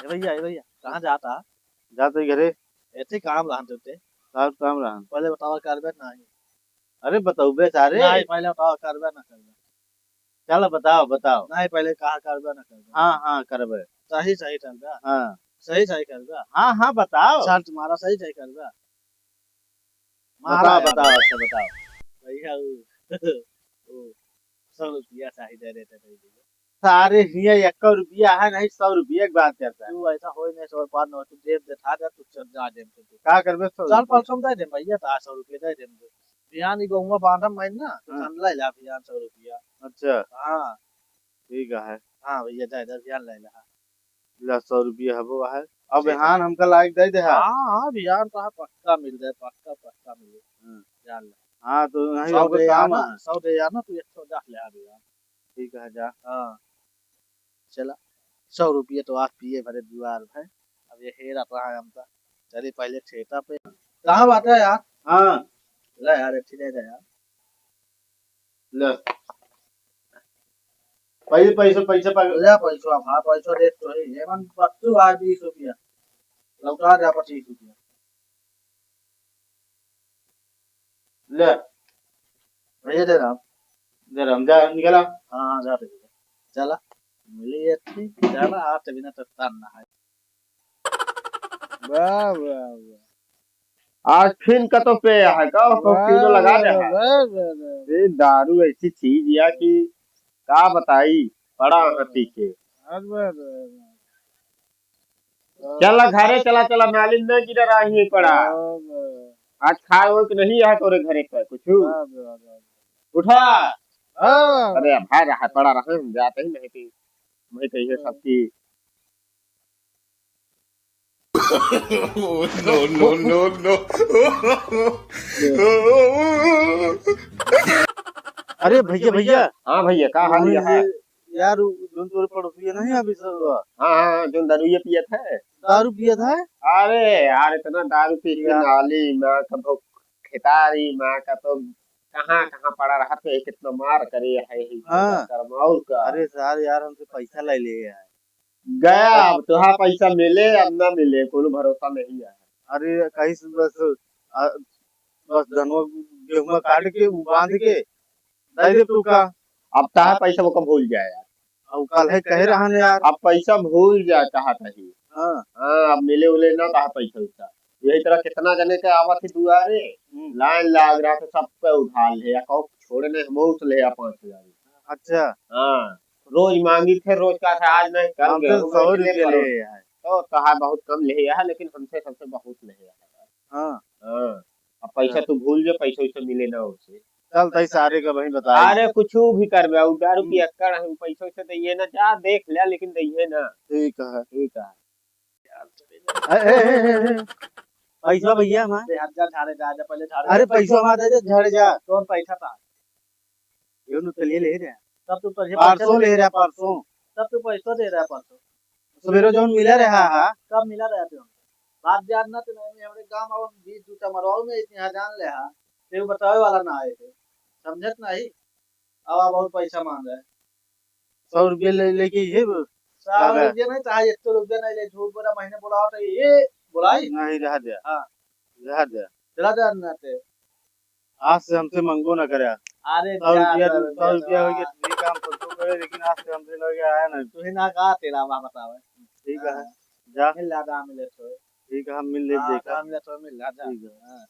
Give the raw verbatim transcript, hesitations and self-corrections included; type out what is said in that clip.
ए भैया, ए भैया, कहाँ जाता? जात ही घरे। एथे काम रहन तुते। का काम रहन? पहले बतावा करबे नहीं। अरे बतौबे सारे। नहीं, पहले बतावा करबे ना करबे। चल बताओ, बताओ। नहीं, पहले कहा करबे ना करबे। हाँ, हाँ, करबे। सही, सही करबे। हाँ। सही, सही करबे। हाँ, हाँ, बताओ। शर्त मारा, सही, सही करबे। मारा बताओ, यार। बताओ, अच्छा बताओ। भैया, वो, वो, सौ रुपया चाही दे देते नहीं भैया। सारे हियाँ एक रुपया है, नहीं सौ रुपया की बात करता है। तू ऐसा होई नहीं, सौ पार नौ, तू जेब देखा दे, तू चल जा जेब से तू। का करबे सौ चल रुपया? परसों दे दे भैया, तो आज सौ रुपया दे दे। बिहान ई गहुआ बांधम मैं ना, तो हाँ। चंद ला ला बिहान सौ रुपया। अच्छा। हाँ। ठीक है। हाँ भैया, दे दे, बिहान ले ला। ला, सौ रुपया हबो है। अब ठीक है। बिहान हमका लायक दे दे है। हाँ, हाँ, बिहान तो है, पक्का मिल जाए, पक्का, पक्का मिले। हाँ। जान ले। हाँ, तो नहीं सौ होगा दे काम आना, है। सौ दे आना, तू एक सौ जा ले आ बिहान। ठीक है, जा। हाँ। चला, सौ रुपया तो आज पिए भरे दुआर भर। अब ये हेरा कहाँ है हमका? चली पहले ठेका पे। कहाँ बात है यार? हाँ। ले यार, एक ठे दे दे यार। ले। पहले पैसा, पैसा पकड़। ले पैसा, हाँ, पैसा दे तो है। ये मन बच्चू आज बीस रुपया। लौटा दे पच्चीस रुपया। ले। भैया दे रहा हूँ। दे रहा हूँ, जा, निकला। हाँ, हाँ, जा, जा। चला, मिली ये ठीक, चला, आज बिना तो तान ना है। वाह, वाह, वाह। आज फिन कतो पे है का? वाह, किलो लगा दे वाह, है। वाह, वाह, वाह। ये दारू ऐसी चीज या कि का बताई, बड़ा हती के। वाह, वाह, वाह, वाह। चला घरे चला, चला, मालिन न गिरा रही पड़ा। वाह, वाह। आज खाए हो कि नहीं है तोरे घरे पे कुछ? वाह, वाह, वाह। उठा। हाँ। अरे भाई रहा, पड़ा रहे, हम जाते ही नहीं थी। मैं कही है सबकी। No, no, no, no। अरे भैया, भैया। हाँ भैया, का हाल है? यार, उ जोन तोरे पड़ोसी है नहीं अभी सब? हाँ, हाँ, जोन दारू ये पियत है। दारू पियत है? अरे यार, इतना दारू पी के यार। नाली में कभो खेतारी में का तो कहाँ, कहाँ पड़ा रहत है, कितना मार करे है, हाँ। करम और का। अरे सार यार, हमसे पैसा ले ले यार। गया, अब तोहार पैसा मिले, अब ना मिले, कोनो भरोसा नहीं है। अरे, कहीं से बस, आ, बस धनवा, गेहुआ काट के, उ बांध के, दे दे तू का। अब तोहार पैसा ओका भूल जाए यार। अब कल है कहे रहन यार। अब पैसा भूल जाए, कहा कही। हाँ। हाँ, अब मिले उले ना तोहार पैसा वैसा। यही तरह कितना जने के आवत ही दुआरे, हम्म। लाइन लाग रहा था, सब पे उधार ले, या कहूँ छोड़े नहीं, हम उस ले आ पाँच हजार। अच्छा। हाँ, रोज मांगी थे, रोज का था, आज नहीं, कल हमसे गए, सौ रुपये ले है। तो कहा बहुत कम ले है, लेकिन हमसे सबसे बहुत ले है। हाँ। हाँ, अब पैसा हाँ। तू भूल जा, पैसा वैसा मिले ना उसे। चल, तई सारे का वही बता। अरे, कुछ भी करबे, उ दारू हम्म। पियक्कड़ है, उ पैसा वैसा दइहे ना, जा देख ले, लेकिन दइहे ना। ठीक है। ठीक है। ए, ए, ए, ए, ए। पैसा भैया हमार। दे, हट जा, झाड़े जा, जा, पहले झाड़े अरे, जा। पैसा हमार दे दे, झाड़े जा। कौन पैसा था? ये नु चलिए ले रहा। तब तू पैसा परसों दे ले रहा, परसों। तब तू पैसा दे रहा, परसों। सवेरे जौन मिला रहा हा। कब मिला रहा तू? बात जान ना, तू नहीं, हमरे गाँव में बीस जूता मरवाऊ में इतनी हजार ले हा। ते बतावे वाला ना आए थे। समझत नहीं? अब आप बहुत पैसा मांग रहे। सौ रुपये ले, लेके ये ब-, सौ रुपये नहीं, चाहे एक सौ रुपये नहीं ले, झूठ बोला, महीने बोला होता, ये बोलाई? नहीं, रह दे। हाँ। रह दे। चला जा ना ते। आज से हमसे मंगो ना करे। अरे सौ जा रुपया, सर, सौ रुपया हो गया, ठीक है, हम तुमको करे, लेकिन आज से हमसे लगे आया नहीं। तू ही ना कहा, तेरा वाह बतावे। ठीक है, हाँ। जा। मिल ला, जा, मिले तो। ठीक है, हम मिल ले, हाँ, देखा। जा, मिले तो, मिल ला, जा। ठीक है। हाँ।